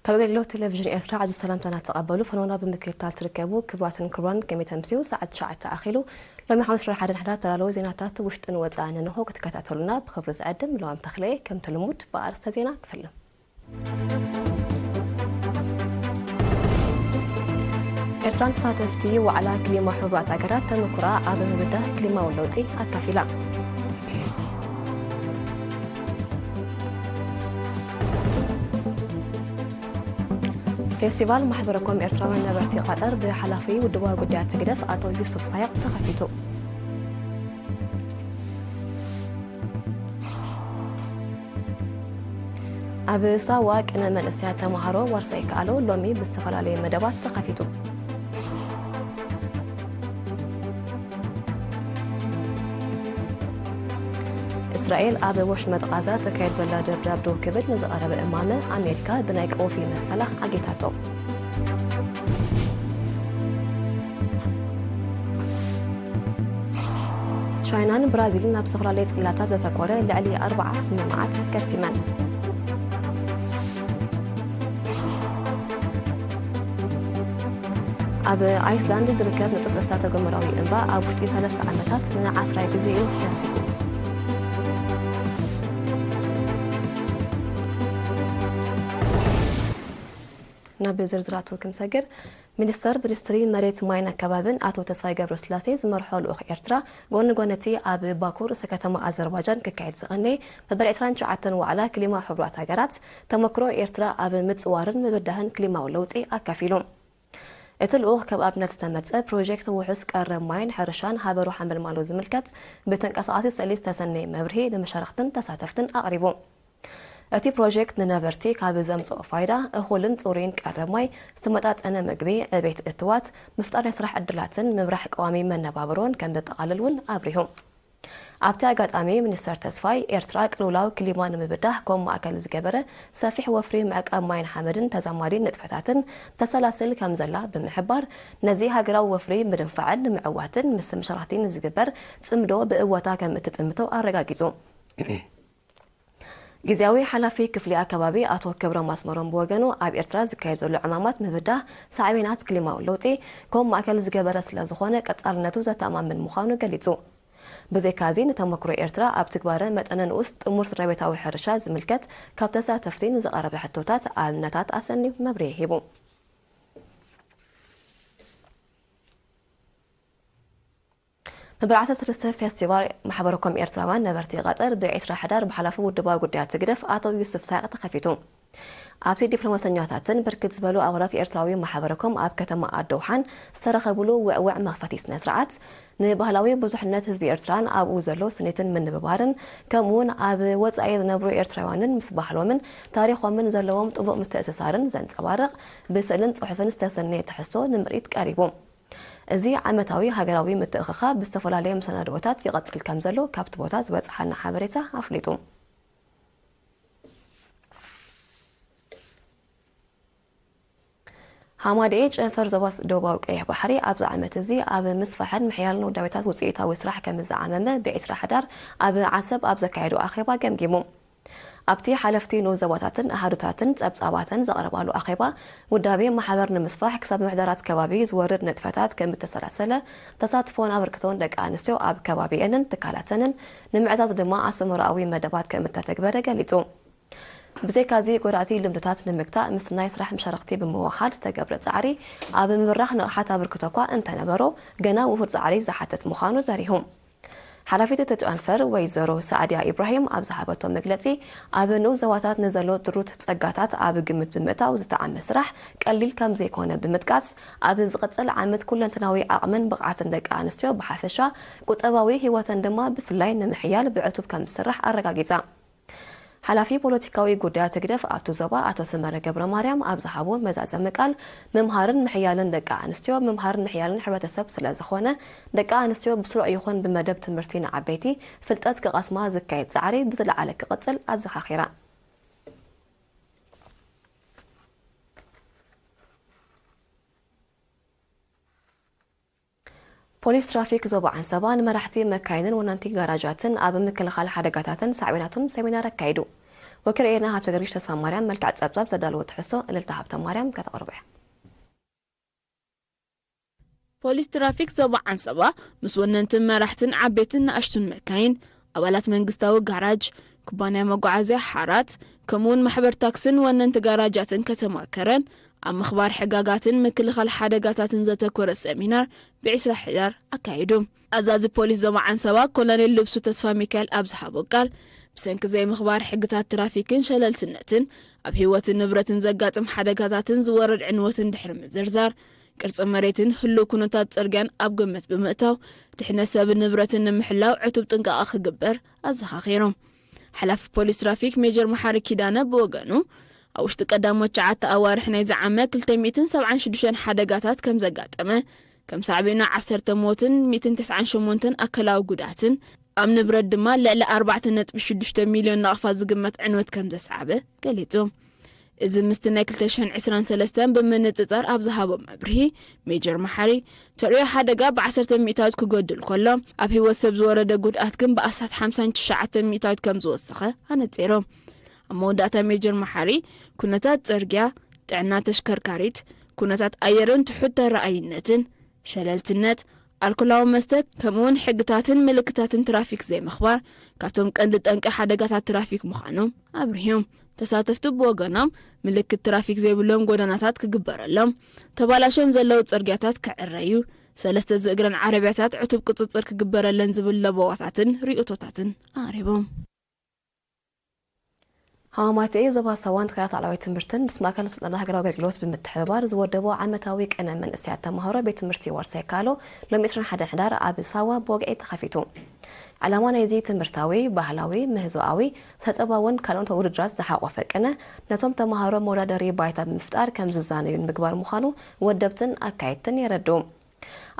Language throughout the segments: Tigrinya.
ካብ ኣገልግሎት ቴሌቪዥን ኤርትራ ዓዙ ሰላምታና ተቐበሉ። ፈነውና ብምክትታል ትርከቡ ክቡራትን ክቡራን፣ ከመይ ተምስዩ? ሰዓት ትሽዓተ ኣኺሉ። ሎሚ ሓሙስ፣ ዕስራን ሓደን ሕዳር፣ ዝተዳለወ ዜናታት ውሽጥን ወጻእን እንሆ። ክትከታተሉና ብኽብሪ ዝዕድም ለዋም ተኽለየ። ከምቲ ልሙድ ብኣርእስተ ዜና ክፍልም። ኤርትራን ተሳተፍቲ ዋዕላ ክሊማ ሕቡራት ሃገራት ተመኩራ ኣብ ምብዳህ ክሊማዊ ለውጢ ኣካፊላ። ፌስቲቫል ማሕበረኮም ኤርትራውያን ነበርቲ ቃጠር ብሓላፊ ውድባዊ ጉዳያት ህግደፍ ኣቶ ዩሱፍ ሳያቕ ተኸፊቱ። ኣብ ሳዋ ቅነ መንእሰያት ተምሃሮ ዋርሳይ ከኣሎ ሎሚ ብዝተፈላለየ መደባት ተኸፊቱ። እስራኤል ኣብ ወሽመጥ ቃዛ ተካየድ ዘላ ደብዳብ ደው ክብል ንዝቐረበ እማመ ኣሜሪካ ብናይ ቀውፊ መሰላ ኣጌታቶ። ቻይናን ብራዚልን ኣብ ዝተፈላለየ ጽላታት ዘተኮረ ልዕሊ ኣርብዓ ስምምዓት ከቲመን። ኣብ ኣይስላንድ ዝርከብ ንጡፍ እሳተ ጎመራዊ እምባ ኣብ ውሽጢ ሰለስተ ዓመታት ንዓስራይ ግዜ እዩ ነቲጉ። ናብ ዝርዝራቱ ክንሰግር፣ ሚኒስተር ሚኒስትሪ መሬት፣ ማይን ኣከባብን ኣቶ ተስፋይ ገብረስላሴ ዝመርሖ ልኡኽ ኤርትራ፣ ጎኒ ጎኒ እቲ ኣብ ባኩ ርእሰ ከተማ ኣዘርባጃን ክካየድ ዝቐነየ መበል ዕስራን ትሽዓተን ዋዕላ ክሊማ ሕቡራት ሃገራት፣ ተመክሮ ኤርትራ ኣብ ምጽዋርን ምብዳህን ክሊማዊ ለውጢ ኣካፊሉ። እቲ ልኡኽ ከም ኣብነት ዝተመርጸ ፕሮጀክት ውሑስ ቀረብ ማይን ሕርሻን ሃበሩ ሓመልማሎ ዝምልከት ብተንቀሳቓሲ ስእሊ ዝተሰነየ መብርሂ ንመሻርኽትን ተሳተፍትን ኣቕሪቡ። እቲ ፕሮጀክት ንነበርቲ ካብ ዘምጽኦ ፋይዳ፣ እኹልን ጽሩይን ቀረብ ማይ፣ ዝተመጣጠነ ምግቢ፣ ዕቤት እትዋት፣ ምፍጣር ናይ ስራሕ ዕድላትን ምብራሕ ቀዋሚ መነባብሮን ከም ዘጠቓልል እውን ኣብሪሁ። ኣብቲ ኣጋጣሚ ሚኒስተር ተስፋይ፣ ኤርትራ ቅልውላው ክሊማ ንምብዳህ ከም ማእከል ዝገበረ ሰፊሕ ወፍሪ ምዕቃብ ማይን ሓመድን ተዛማዲ ንጥፈታትን ተሰላስል ከም ዘላ ብምሕባር፣ ነዚ ሃገራዊ ወፍሪ ንምድንፋዕን ንምዕዋትን ምስ መሻርኽቲ ንዝግበር ጽምዶ ብእወታ ከም እትጥምቶ ኣረጋጊጹ። ግዝያዊ ሓላፊ ክፍሊ ኣከባቢ ኣቶ ክብሮም ኣስመሮም ብወገኑ፣ ኣብ ኤርትራ ዝካየድ ዘሎ ዕማማት ምብዳህ ሳዕቤናት ክሊማዊ ለውጢ ከም ማእከል ዝገበረ ስለ ዝኾነ፣ ቀጻልነቱ ዘተኣማምን ምዃኑ ገሊጹ። ብዘይካዚ፣ ንተመክሮ ኤርትራ ኣብ ትግባረ መጠነ ንኡስ ጥሙር ስድራቤታዊ ሕርሻ ዝምልከት ካብ ተሳተፍቲ ንዝቐረበ ሕቶታት ኣብነታት ኣሰንዩ መብርሂ ሂቡ። መበል ዓሰርተ ሰለስተ ፌስቲቫል ማሕበረኮም ኤርትራውያን ነበርቲ ቀጠር ብዕስራ ሕዳር ብሓላፊ ውድባዊ ጉዳያት ህግደፍ ኣቶ ዩስፍ ሳይቕ ተኸፊቱ። ኣብቲ ዲፕሎማሰኛታትን ብርክት ዝበሉ ኣባላት ኤርትራዊ ማሕበረኮም ኣብ ከተማ ኣደውሓን ዝተረኸብሉ ውዕውዕ መኽፈቲ ስነ ስርዓት፣ ንባህላዊ ብዙሕነት ህዝቢ ኤርትራን ኣብኡ ዘሎ ስኒትን ምንብባርን፣ ከምኡውን ኣብ ወጻኢ ዝነብሩ ኤርትራውያንን ምስ ባህሎምን ታሪኾምን ዘለዎም ጥቡቕ ምትእስሳርን ዘንጸባርቕ ብስእልን ጽሑፍን ዝተሰነየ ትሕዝቶ ንምርኢት ቀሪቡ። እዚ ዓመታዊ ሃገራዊ ምትእኽኻብ ብዝተፈላለየ መሰናድኦታት ይቐጽል ከም ዘሎ ካብቲ ቦታ ዝበጽሓና ሓበሬታ ኣፍሊጡ። ሃማደኤ ጨንፈር ዞባ ደቡባዊ ቀይሕ ባሕሪ ኣብዚ ዓመት እዚ ኣብ ምስፋሕን ምሕያልን ውዳቤታት ውጽኢታዊ ስራሕ ከም ዝዓመመ ብዕስራ ሕዳር ኣብ ዓሰብ ኣብ ዘካየዶ ኣኼባ ገምጊሙ። ኣብቲ ሓለፍቲ ንኡስ ዞባታትን ኣሃዱታትን ጸብጻባተን ዘቕረባሉ ኣኼባ፣ ውዳቤ ማሕበር ንምስፋሕ ክሳብ ምሕደራት ከባቢ ዝወርድ ንጥፈታት ከም እተሰላሰለ፣ ተሳትፎን ኣበርክቶን ደቂ ኣንስትዮ ኣብ ከባቢአንን ትካላተንን ንምዕዛዝ ድማ ኣስተምህሮኣዊ መደባት ከም እተተግበረ ገሊጹ። ብዘይካዚ፣ ጎዳእቲ ልምድታት ንምግታእ ምስ ናይ ስራሕ መሻርኽቲ ብምውሓድ ዝተገብረ ጻዕሪ፣ ኣብ ምብራኽ ንቕሓት ኣበርክቶ እኳ እንተነበሮ፣ ገና ውሁድ ጻዕሪ ዝሓትት ምዃኑ በሪሁ። ሓላፊት እቲ ጨንፈር ወይዘሮ ሳዕድያ ኢብራሂም ኣብ ዝሃበቶ መግለጺ፣ ኣብ ንኡስ ዞባታት ንዘሎ ጥሩት ጸጋታት ኣብ ግምት ብምእታው ዝተዓመ ስራሕ ቀሊል ከም ዘይኮነ ብምጥቃስ፣ ኣብ ዝቕጽል ዓመት ኩለንተናዊ ዓቕምን ብቕዓትን ደቂ ኣንስትዮ ብሓፈሻ፣ ቁጠባዊ ህይወተን ድማ ብፍላይ ንምሕያል ብዕቱብ ከም ዝስራሕ ኣረጋጊጻ። ሓላፊ ፖለቲካዊ ጉዳያት ህግደፍ ኣብቲ ዞባ ኣቶ ሰመረ ገብረ ማርያም ኣብ ዝሃቦ መዛዘሚ ቃል፣ ምምሃርን ምሕያልን ደቂ ኣንስትዮ ምምሃርን ምሕያልን ሕብረተሰብ ስለ ዝኾነ፣ ደቂ ኣንስትዮ ብስሩዕ ይኹን ብመደብ ትምህርቲ ንዓበይቲ ፍልጠት ክቐስማ ዝካየድ ጻዕሪ ብዝለዓለ ክቕጽል ኣዘኻኺራ። ፖሊስ ትራፊክ ዞባ ዓንሰባ ንመራሕቲ መካይንን ወነንቲ ጋራጃትን ኣብ ምክልኻል ሓደጋታትን ሳዕቤናቱን ሰሚናር ኣካይዱ። ወኪል ኤና ሃብተ ገርግሽ ተስፋ ማርያም መልክዕ ጸብጻብ ዘዳለወ ትሕሶ እልልታ ሃብተ ማርያም ከተቕርቦ እያ። ፖሊስ ትራፊክ ዞባ ዓንሰባ ምስ ወነንትን መራሕትን ዓበይትን ንኣሽቱን መካይን፣ ኣባላት መንግስታዊ ጋራጅ፣ ኩባንያ መጓዓዝያ ሓራት፣ ከምኡውን ማሕበር ታክስን ወነንቲ ጋራጃትን ከተማ ከረን ኣብ ምኽባር ሕጋጋትን ምክልኻል ሓደጋታትን ዘተኮረ ሰሚናር ብዒስራ ሕዳር ኣካይዱ። ኣዛዚ ፖሊስ ዞባ ዓንሰባ ኮሎኔል ልብሱ ተስፋ ሚካኤል ኣብ ዝሃቦ ቃል፣ ብሰንኪ ዘይምኽባር ሕግታት ትራፊክን ሸለልትነትን ኣብ ህይወትን ንብረትን ዘጋጥም ሓደጋታትን ዝወርድ ዕንወትን ድሕሪ ምዝርዛር፣ ቅርጺ መሬትን ህሉው ኩነታት ጽርግያን ኣብ ግምት ብምእታው፣ ድሕነት ሰብን ንብረትን ንምሕላው ዕቱብ ጥንቃቐ ክግበር ኣዘኻኺሮም። ሓላፊ ፖሊስ ትራፊክ ሜጀር መሓሪ ኪዳነ ብወገኑ፣ ኣብ ውሽጢ ቀዳሞት ትሽዓተ ኣዋርሕ ናይዚ ዓመት ክልተ ሚእትን ሰብዓን ሽዱሽተን ሓደጋታት ከም ዘጋጠመ፣ ከም ሳዕቤኑ ዓሰርተ ሞትን ሚእትን ተስዓን ሸሞንተን ኣካላዊ ጉድኣትን፣ ኣብ ንብረት ድማ ልዕሊ ኣርባዕተ ነጥቢ ሽዱሽተ ሚልዮን ናቕፋ ዝግመት ዕንወት ከም ዘስዓበ ገሊጹ። እዚ ምስቲ ናይ ክልተ ሽሕን ዕስራን ሰለስተን ብምንጽጻር ኣብ ዝሃቦ መብርሂ፣ ሜጀር መሓሪ፣ ተርእዮ ሓደጋ ብዓሰርተ ሚእታዊት ክጎድል ከሎ፣ ኣብ ህይወት ሰብ ዝወረደ ጉድኣት ግን ብኣስታት ሓምሳን ትሽዓተ ሚእታዊት ከም ዝወሰኸ ኣነጺሮም። ኣብ መወዳእታ ሜጀር መሓሪ፣ ኩነታት ጽርግያ፣ ጥዕና ተሽከርካሪት፣ ኩነታት ኣየርን ትሑት ተረኣይነትን፣ ሸለልትነት፣ ኣልኮላዊ መስተ፣ ከምኡውን ሕግታትን ምልክታትን ትራፊክ ዘይምኽባር ካብቶም ቀንዲ ጠንቂ ሓደጋታት ትራፊክ ምዃኖም ኣብርሂዮም። ተሳተፍቲ ብወገኖም፣ ምልክት ትራፊክ ዘይብሎም ጎደናታት ክግበረሎም፣ ተባላሽዮም ዘለዉ ጽርግያታት ክዕረዩ፣ ሰለስተ ዝእግረን ዓረብያታት ዕቱብ ቁጽጽር ክግበረለን ዝብል ለበዋታትን ርእይቶታትን ኣቕሪቦም። ሃማማቴ ዞባ ሳዋን ትካላት ላዕለዋይ ትምህርትን ምስ ማእከል ስልጠና ሃገራዊ ኣገልግሎት ብምትሕብባር ዝወደቦ ዓመታዊ ቅነ መንእሰያት ተማሃሮ ቤት ትምህርቲ ዋርሳይ ካሎ ሎሚ ዕስራን ሓደን ሕዳር ኣብ ሳዋ ብወግዒ ተኸፊቱ። ዕላማ ናይዚ ትምህርታዊ፣ ባህላዊ፣ ምህዞኣዊ፣ ሰጸባውን ካልኦት ውድድራት ዝሓቖፈ ቅነ ነቶም ተማሃሮ መወዳደሪ ባይታ ብምፍጣር ከም ዝዛነዩ ንምግባር ምዃኑ ወደብትን ኣካየድትን የረድኡ።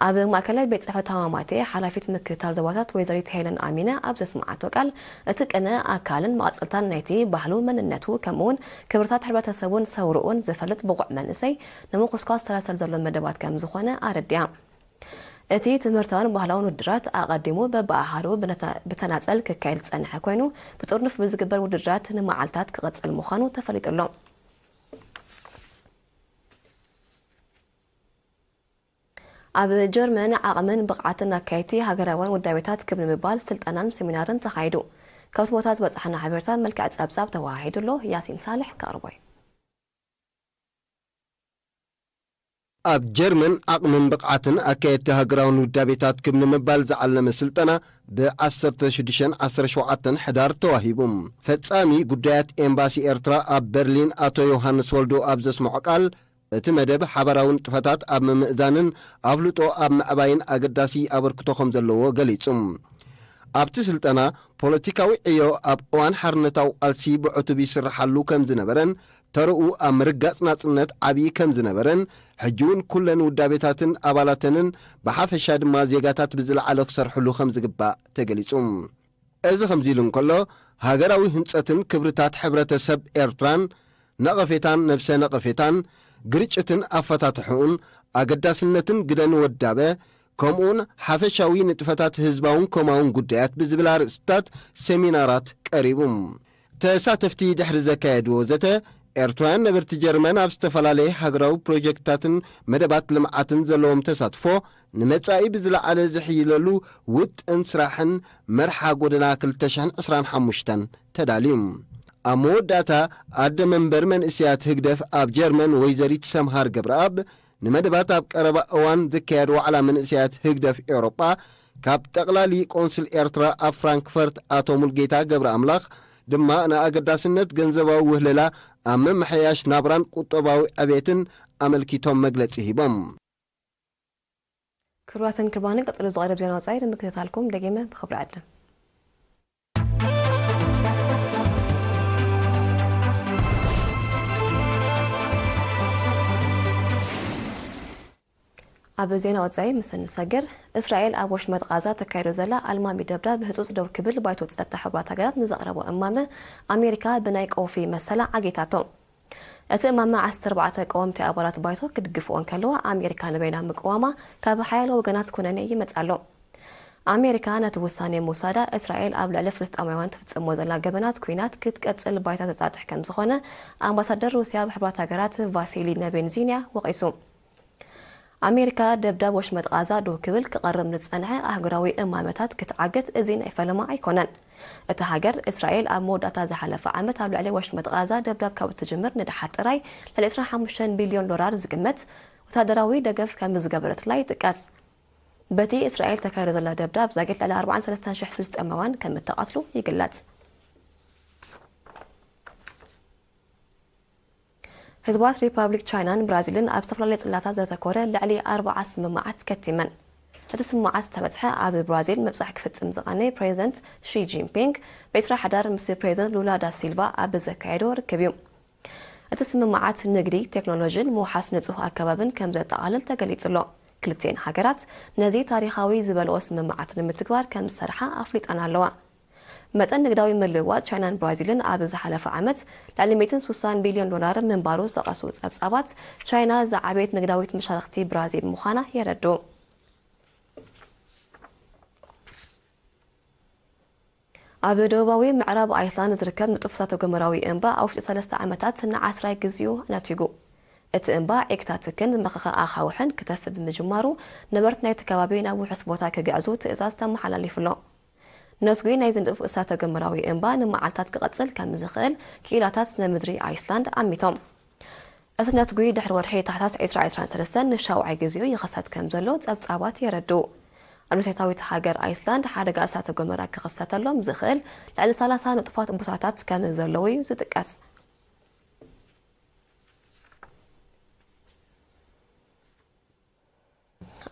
ኣብ ማእከላይ ቤት ጽሕፈት ሃማማቴ ሓላፊት ምክትታል ዞባታት ወይዘሪት ሄለን ኣሚነ ኣብ ዘስምዓቶ ቃል፣ እቲ ቅነ ኣካልን መቐጸልታን ናይቲ ባህሉ፣ መንነቱ፣ ከምኡውን ክብርታት ሕብረተሰቡን ሰውርኡን ዝፈልጥ ብቑዕ መንእሰይ ንምኹስኳስ ተረሰል ዘሎ መደባት ከም ዝኾነ ኣረዲኣ። እቲ ትምህርታውን ባህላውን ውድድራት ኣቐዲሙ በብኣሃዱ ብነታ-፣ ብተናጸል ክካየድ ዝጸንሐ ኮይኑ፣ ብጥርኑፍ ብዝግበር ውድድራት ንመዓልታት ክቕጽል ምዃኑ ተፈሊጡ ኣሎ። ኣብ ጀርመን ዓቕምን ብቕዓትን ኣካየድቲ ሃገራውያን ውዳቤታት ክብ ንምባል ስልጠናን ሰሚናርን ተኻይዱ። ካብቲ ቦታ ዝበጻሕና ሓበሬታ መልክዕ ጸብጻብ ተወሃሂዱ ኣሎ። ያሲን ሳልሕ ከቕርቦ እዩ። ኣብ ጀርመን ዓቕምን ብቕዓትን ኣካየድቲ ሃገራውን ውዳቤታት ክብ ንምባል ዝዓለመ ስልጠና ብ ዓሰርተ ሽዱሽተን ዓሰርተ ሸውዓተን ሕዳር ተዋሂቡ። ፈጻሚ ጉዳያት ኤምባሲ ኤርትራ ኣብ በርሊን ኣቶ ዮሃንስ ወልዱ ኣብ ዘስምዖ ቃል፣ እቲ መደብ ሓባራዊ ንጥፈታት ኣብ ምምእዛንን ኣፍልጦ ኣብ ምዕባይን ኣገዳሲ ኣበርክቶ ከም ዘለዎ ገሊጹ። ኣብቲ ስልጠና፣ ፖለቲካዊ ዕዮ ኣብ እዋን ሓርነታዊ ቃልሲ ብዕቱብ ይስርሓሉ ከም ዝነበረን፣ ተርኡ ኣብ ምርጋጽ ናጽነት ዓቢ ከም ዝነበረን፣ ሕጂ እውን ኩለን ውዳቤታትን ኣባላተንን ብሓፈሻ ድማ ዜጋታት ብዝለዓለ ክሰርሕሉ ከም ዝግባእ ተገሊጹ። እዚ ከምዚ ኢሉ እንከሎ፣ ሃገራዊ ህንጸትን ክብርታት ሕብረተሰብ ኤርትራን፣ ነቐፌታን ነብሰ ነቐፌታን፣ ግርጭትን ኣፈታትሕኡን፣ ኣገዳስነትን ግደን ወዳበ፣ ከምኡውን ሓፈሻዊ ንጥፈታት ህዝባውን ኮማውን ጉዳያት ብዝብል ኣርእስትታት ሰሚናራት ቀሪቡ። ተሳተፍቲ ድሕሪ ዘካየድዎ ዘተ፣ ኤርትራውያን ነበርቲ ጀርመን ኣብ ዝተፈላለየ ሃገራዊ ፕሮጀክትታትን መደባት ልምዓትን ዘለዎም ተሳትፎ፣ ንመጻኢ ብዝለዓለ ዝሕይለሉ ውጥን ስራሕን መርሓ ጎደና ክልተ ሽሕን ዕስራን ሓሙሽተን ተዳልዩ። ኣብ መወዳእታ፣ ኣደ መንበር መንእሰያት ህግደፍ ኣብ ጀርመን ወይዘሪት ሰምሃር ገብረኣብ፣ ንመደባት ኣብ ቀረባ እዋን ዝካየድ ዋዕላ መንእሰያት ህግደፍ ኤውሮጳ፣ ካብ ጠቕላሊ ቆንስል ኤርትራ ኣብ ፍራንክፈርት ኣቶ ሙልጌታ ገብረ ኣምላኽ ድማ ንኣገዳስነት ገንዘባዊ ውህለላ ኣብ ምምሕያሽ ናብራን ቁጠባዊ ዕቤትን ኣመልኪቶም መግለጺ ሂቦም። ክቡራትን ክቡራንን፣ ቀጺሉ ዝቐርብ ዜና ወጻኢ ንምክትታልኩም ደጊመ ብኽብሪ ዕድም። ኣብ ዜና ወጻኢ ምስ እንሰግር፣ እስራኤል ኣብ ወሽመጥ ቓዛ ተካይዶ ዘላ ኣልማሚ ደብዳብ ህጹጽ ደው ክብል ባይቶ ጸጥታ ሕቡራት ሃገራት ንዘቕረቦ እማመ ኣሜሪካ ብናይ ቀውፊ መሰላ ዓጊታቶ። እቲ እማመ ዓሰርተ ኣርባዕተ ቀወምቲ ኣባላት ባይቶ ክድግፍኦ እንከለዋ፣ ኣሜሪካ ንበይና ምቅዋማ ካብ ሓያሎ ወገናት ኩነኔ ይመጽእ ኣሎ። ኣሜሪካ ነቲ ውሳኔ ምውሳዳ፣ እስራኤል ኣብ ልዕሊ ፍልስጤማውያን ትፍጽሞ ዘላ ገበናት ኲናት ክትቀጽል ባይታ ዘጣጥሕ ከም ዝኾነ ኣምባሳደር ሩስያ ኣብ ሕቡራት ሃገራት ቫሲሊ ነቤንዚንያ ወቒሱ። ኣሜሪካ ደብዳብ ወሽመጥ ቓዛ ደው ክብል ክቐርብ ንዝጸንሐ ኣህጉራዊ እማመታት ክትዓግት እዚ ናይ ፈለማ ኣይኮነን። እታ ሃገር፣ እስራኤል ኣብ መወዳእታ ዝሓለፈ ዓመት ኣብ ልዕሊ ወሽመጥ ቓዛ ደብዳብ ካብ እትጅምር ንደሓር ጥራይ ልዕሊ ዕስራን ሓሙሽተን ቢልዮን ዶላር ዝግመት ወታደራዊ ደገፍ ከም ዝገበረትላ ይጥቀስ። በቲ እስራኤል ተካይዶ ዘላ ደብዳብ ዛጊት ልዕሊ ኣርባዓን ሰለስተን ሽሕ ፍልስጤማውያን ከም እተቐትሉ ይግለጽ። ህዝባት ሪፓብሊክ ቻይናን ብራዚልን ኣብ ዝተፈላለዩ ጽላታት ዘተኮረ ልዕሊ ኣርባዓ ስምምዓት ከቲመን። እቲ ስምምዓት ዝተበጽሐ ኣብ ብራዚል ምብጻሕ ክፍጽም ዝቐነየ ፕሬዚደንት ሺ ጂንፒንግ ብዕስራ ሕዳር ምስ ፕሬዚደንት ሉላ ዳ ሲልቫ ኣብ ዘካየዶ ርክብ እዩ። እቲ ስምምዓት ንግዲ፣ ቴክኖሎጂን ምውሓስ ንጹህ ኣከባብን ከም ዘጠቓልል ተገሊጹ ኣሎ። ክልቲኤን ሃገራት ነዚ ታሪኻዊ ዝበልኦ ስምምዓት ንምትግባር ከም ዝሰርሓ ኣፍሊጠን ኣለዋ። መጠን ንግዳዊ ምልውዋጥ ቻይናን ብራዚልን ኣብ ዝሓለፈ ዓመት ልዕሊ ሚእትን ሱሳን ቢልዮን ዶላር ምንባሩ ዝጠቐሱ ጸብጻባት፣ ቻይና ዝዓበየት ንግዳዊት መሻርኽቲ ብራዚል ምዃና የረድኡ። ኣብ ደቡባዊ ምዕራብ ኣይስላንድ ዝርከብ ንጡፍ እሳተ ጎመራዊ እምባ ኣብ ውሽጢ ሰለስተ ዓመታት ንዓስራይ ግዜኡ ነቲጉ። እቲ እምባ ዒግታትክን ዝመኸኸ ኣኻውሕን ክተፍ ብምጅማሩ፣ ነበርቲ ናይቲ ከባቢ ናብ ውሑስ ቦታ ክግዕዙ ትእዛዝ ተመሓላሊፉ ኣሎ። ነትጒ ናይዚ ንጡፍ እሳተ ጎመራዊ እምባ ንመዓልታት ክቐጽል ከም ዝኽእል ክኢላታት ስነ ምድሪ ኣይስላንድ ኣሚቶም። እቲ ነትጒ ድሕሪ ወርሒ ታሕሳስ ዕስራ ዕስራን ሰለስተን ንሻውዓይ ግዜኡ ይኽሰት ከም ዘሎ ጸብጻባት የረድኡ። ኣብ ደሴታዊት ሃገር ኣይስላንድ ሓደጋ እሳተ ጎመራ ክኽሰተሎም ዝኽእል ልዕሊ ሰላሳ ንጡፋት ቦታታት ከም ዘለዉ እዩ ዝጥቀስ።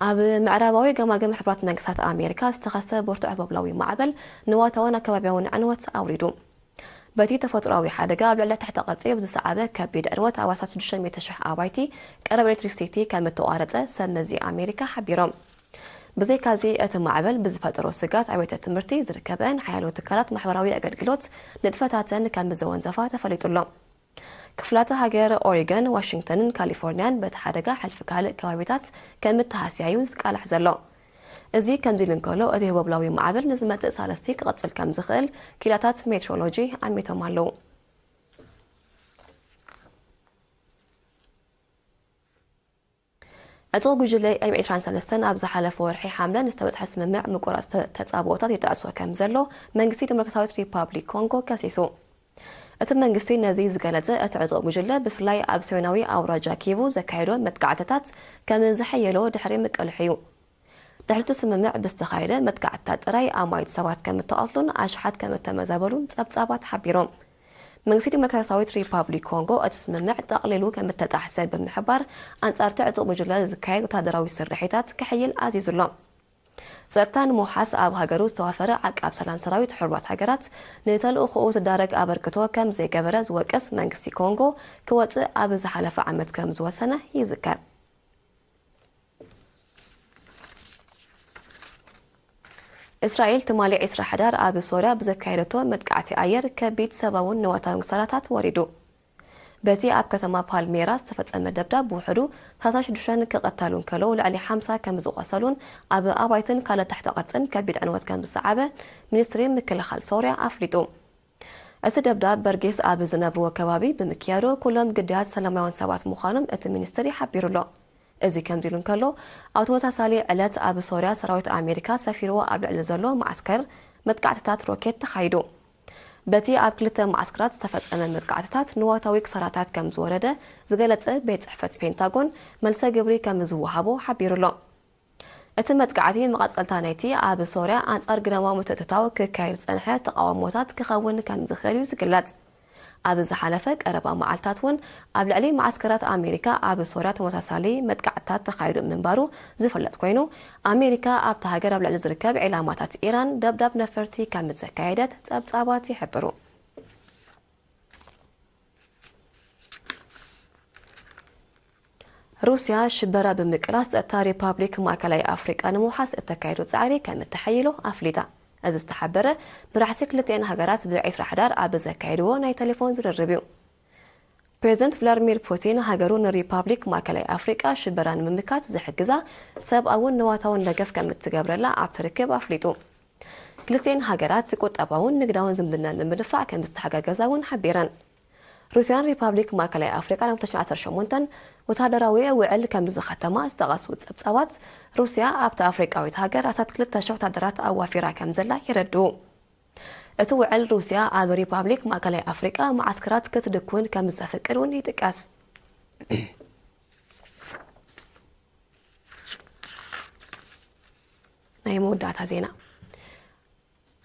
ኣብ ምዕራባዊ ገማግም ሕቡራት መንግስታት ኣሜሪካ ዝተኸስተ ብርቱዕ ህቦብላዊ ማዕበል ንዋታውን ኣከባቢያውን ዕንወት ኣውሪዱ። በቲ ተፈጥሮኣዊ ሓደጋ ኣብ ልዕሊ ትሕተ ቅርጺ ብዝሰዓበ ከቢድ ዕንወት ኣባሳት ሽዱሽተ ሚእቲ ሽሕ ኣባይቲ፣ ቀረብ ኤሌክትሪክሲቲ ከም እተቋረጸ ሰብ መዚ ኣሜሪካ ሓቢሮም። ብዘይካዚ፣ እቲ ማዕበል ብዝፈጠሮ ስጋት ኣብያተ ትምህርቲ ዝርከበን ሓያሎ ትካላት ማሕበራዊ ኣገልግሎት ንጥፈታተን ከም ዘወንዘፋ ተፈሊጡ ኣሎ። ክፍላተ ሃገር ኦሪገን፣ ዋሽንግተንን ካሊፎርኒያን በቲ ሓደጋ ሕልፊ ካልእ ከባቢታት ከም እተሃስያ እዩ ዝቃላሕ ዘሎ። እዚ ከምዚ ኢሉ እንከሎ፣ እቲ ህቦብላዊ ማዕበል ንዝመጽእ ሳልስቲ ክቕጽል ከም ዝኽእል ክኢላታት ሜትሮሎጂ ኣሚቶም ኣለዉ። ዕጡቕ ጉጅለ ኤም ዕስራን ሰለስተን ኣብ ዝሓለፈ ወርሒ ሓምለ ንዝተበጽሐ ስምምዕ ምቁራጽ ተ-፣ ተጻብኦታት ይጥዕሶ ከም ዘሎ መንግስቲ ዲሞክራሲያዊት ሪፓብሊክ ኮንጎ ከሲሱ። እቲ መንግስቲ ነዚ ዝገለጸ፣ እቲ ዕጡቕ ጉጅለ ብፍላይ ኣብ ሰሜናዊ ኣውራጃ ኪቡ ዘካየዶ መጥቃዕትታት ከም ዘሐየሎ ድሕሪ ምቅልሑ እዩ። ድሕሪ እቲ ስምምዕ ብዝተኻየደ መጥቃዕትታት ጥራይ ኣማኢት ሰባት ከም እተቐትሉን ኣሽሓት ከም እተመዛበሉን ጸብጻባት ሓቢሮም። መንግስቲ ዲሞክራሲያዊት ሪፓብሊክ ኮንጎ እቲ ስምምዕ ጠቕሊሉ ከም እተጣሕሰ ብምሕባር፣ ኣንጻር እቲ ዕጡቕ ጉጅለ ዝካየድ ወታደራዊ ስርሒታት ክሕይል ኣዚዙ ኣሎ። ጸጥታ ንምውሓስ ኣብ ሃገሩ ዝተዋፈረ ዓቃብ ሰላም ሰራዊት ሕቡራት ሃገራት ንተልእኾኡ ዝዳረግ ኣበርክቶ ከም ዘይገበረ ዝወቅስ መንግስቲ ኮንጎ ክወጽእ ኣብ ዝሓለፈ ዓመት ከም ዝወሰነ ይዝከር። እስራኤል ትማሊ ዕስራ ሕዳር ኣብ ሶርያ ብዘካየደቶ መጥቃዕቲ ኣየር ከቢድ ሰብኣውን ንዋታውን ክሳራታት ወሪዱ። በቲ ኣብ ከተማ ፓልሜራ ዝተፈጸመ ደብዳብ ብውሕዱ ሰላሳ ሽዱሽተ ክቕተሉ እንከለዉ ልዕሊ ሓምሳ ከም ዝቖሰሉን ኣብ ኣባይትን ካልእ ትሕተ ቅርጽን ከቢድ ዕንወት ከም ዝሰዓበ ሚኒስትሪ ምክልኻል ሶርያ ኣፍሊጡ። እቲ ደብዳብ በርጌስ ኣብ ዝነብርዎ ከባቢ ብምክያዱ ኩሎም ግዳያት ሰላማውያን ሰባት ምዃኖም እቲ ሚኒስትሪ ሓቢሩ ኣሎ። እዚ ከምዚ ኢሉ እንከሎ፣ ኣብ ተመሳሳሊ ዕለት ኣብ ሶርያ ሰራዊት ኣሜሪካ ሰፊርዎ ኣብ ልዕሊ ዘሎ መዓስከር መጥቃዕትታት ሮኬት ተኻይዱ። በቲ ኣብ ክልተ መዓስከራት ዝተፈጸመ መጥቃዕትታት ንዋታዊ ክሳራታት ከም ዝወረደ ዝገለጸ ቤት ጽሕፈት ፔንታጎን፣ መልሰ ግብሪ ከም ዝወሃቦ ሓቢሩ ኣሎ። እቲ መጥቃዕቲ መቐጸልታ ናይቲ ኣብ ሶርያ ኣንጻር ግዳማዊ ምትእትታው ክካየድ ዝጸንሐ ተቓውሞታት ክኸውን ከም ዝኽእል እዩ ዝግለጽ። ኣብ ዝሓለፈ ቀረባ መዓልታት እውን ኣብ ልዕሊ መዓስከራት ኣሜሪካ ኣብ ሶርያ ተመሳሳሊ መጥቃዕትታት ተኻይዱ ምንባሩ ዝፍለጥ ኮይኑ፣ ኣሜሪካ ኣብታ ሃገር ኣብ ልዕሊ ዝርከብ ዒላማታት ኢራን ደብዳብ ነፈርቲ ከም ዘካየደት ጸብጻባት ይሕብሩ። ሩስያ ሽበራ ብምቅላስ ጸጥታ ሪፓብሊክ ማእከላይ ኣፍሪቃ ንምውሓስ እተካይዶ ጻዕሪ ከም እተሐይሎ ኣፍሊጣ። እዚ ዝተሓበረ መራሕቲ ክልቲኤን ሃገራት ብዕስራ ሕዳር ኣብ ዘካየድዎ ናይ ቴሌፎን ዝርርብ እዩ። ፕሬዚደንት ቭላድሚር ፑቲን ሃገሩ ንሪፓብሊክ ማእከላይ ኣፍሪቃ ሽበራ ንምምካት ዝሕግዛ ሰብኣውን ንዋታውን ደገፍ ከም እትገብረላ ኣብቲ ርክብ ኣፍሊጡ። ክልቲኤን ሃገራት ቁጠባውን ንግዳውን ዝምድና ንምድፋዕ ከም ዝተሓጋገዛ እውን ሓቢረን። ሩስያን ሪፓብሊክ ማእከላይ ኣፍሪቃን ኣብ ክልተ ሽሕን ዓሰርተ ሸሞንተን ወታደራዊ ውዕል ከም ዝኸተማ ዝጠቐሱ ጸብጻባት፣ ሩስያ ኣብታ ኣፍሪቃዊት ሃገር ኣስታት ክልተ ሽሕ ወታደራት ኣዋፊራ ከም ዘላ የረድኡ። እቲ ውዕል ሩስያ ኣብ ሪፓብሊክ ማእከላይ ኣፍሪቃ መዓስከራት ክትድኩን ከም ዘፍቅድ እውን ይጥቀስ። ናይ መወዳእታ ዜና።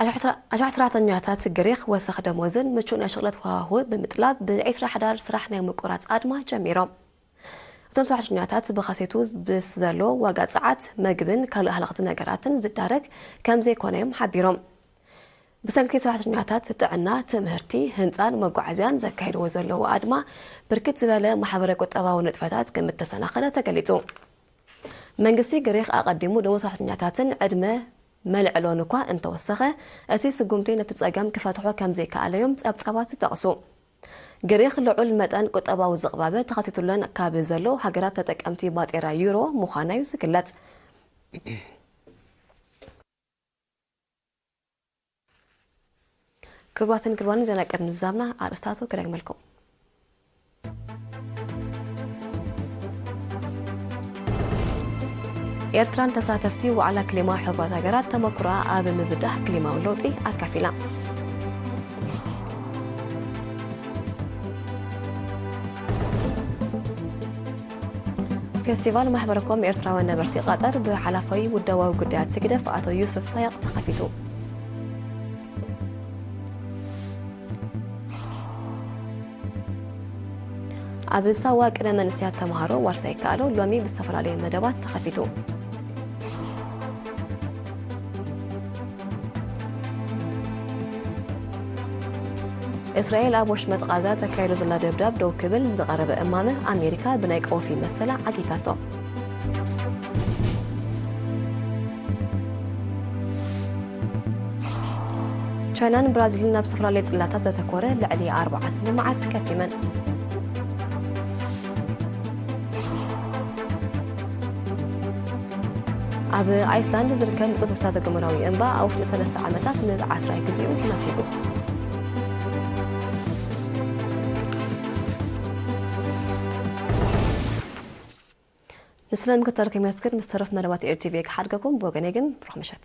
ኣሽሓት ሰራሕተኛታት ግሪኽ ወሰኽ ደሞዝን ምቹእ ናይ ሽቕለት ሃዋሁ ብምጥላብ ብ ዕስራ ሕዳር ስራሕ ናይ ምቁራጽ ኣድማ ጀሚሮም። እቶም ሰራሕተኛታት ብኻሴቱ ብስ ዘሎ ዋጋ ጸዓት፣ መግብን ካልእ ሃለኽቲ ነገራትን ዝዳረግ ከም ዘይኮነ እዮም ሓቢሮም። ብሰንኪ ሰራሕተኛታት ጥዕና፣ ትምህርቲ፣ ህንጻን መጓዓዝያን ዘካይድዎ ዘለዉ ኣድማ ብርክት ዝበለ ማሕበረ ቁጠባዊ ንጥፈታት ከም እተሰናኸለ ተገሊጹ። መንግስቲ ግሪኽ ኣቐዲሙ ደሞዝ ሰራሕተኛታትን ዕድመ መልዕሎን እኳ እንተወሰኸ፣ እቲ ስጉምቲ ነቲ ጸገም ክፈትሖ ከም ዘይከኣለ እዮም ጸብጻባት ዝጠቕሱ። ግሪኽ ልዑል መጠን ቁጠባዊ ዝቕባበ ተኸሲቱለን ካብ ዘለዉ ሃገራት ተጠቀምቲ ባጤራ ዩሮ ምዃና እዩ ዝግለጽ። ክቡራትን ክቡራን፣ ዜና ቅድሚ ዝዛምና ኣርእስታቱ ክደግመልኩም። ኤርትራን ተሳተፍቲ ዋዕላ ክሊማ ሕቡራት ሃገራት ተመኩሮኣ ኣብ ምብዳህ ክሊማዊ ለውጢ ኣካፊላ። ፌስቲቫል ማሕበረ ኮም ኤርትራውያን ነበርቲ ቃጠር ብሓላፋይ ውደባዊ ጉዳያት ህግደፍ ኣቶ ዩሱፍ ሳይቕ ተኸፊቱ። ኣብ ሳዋ ቅነ መንእሰያት ተምሃሮ ዋርሳይ ይከኣሎ ሎሚ ብዝተፈላለየ መደባት ተኸፊቱ። እስራኤል ኣብ ወሽመጥ ቓዛ ተካይዶ ዘላ ደብዳብ ደው ክብል ንዝቐረበ እማመ ኣሜሪካ ብናይ ቀውፊ መሰላ ዓጊታቶ። ቻይናን ብራዚልን ናብ ዝተፈላለየ ጽላታት ዘተኮረ ልዕሊ ኣርብዓ ስምምዓት ከቲመን። ኣብ ኣይስላንድ ዝርከብ ንጡፍ እሳተ ገሞራዊ እምባ ኣብ ውሽጢ ሰለስተ ዓመታት ንዓስራይ ግዜኡ ተመቲሩ። ንስለ ምክትታልኩም የመስግን። ምስ ተረፍ መደባት ኤር ቲ ቪ ክሓድገኩም። ብወገነይ ግን ብሩኽ ምሸት።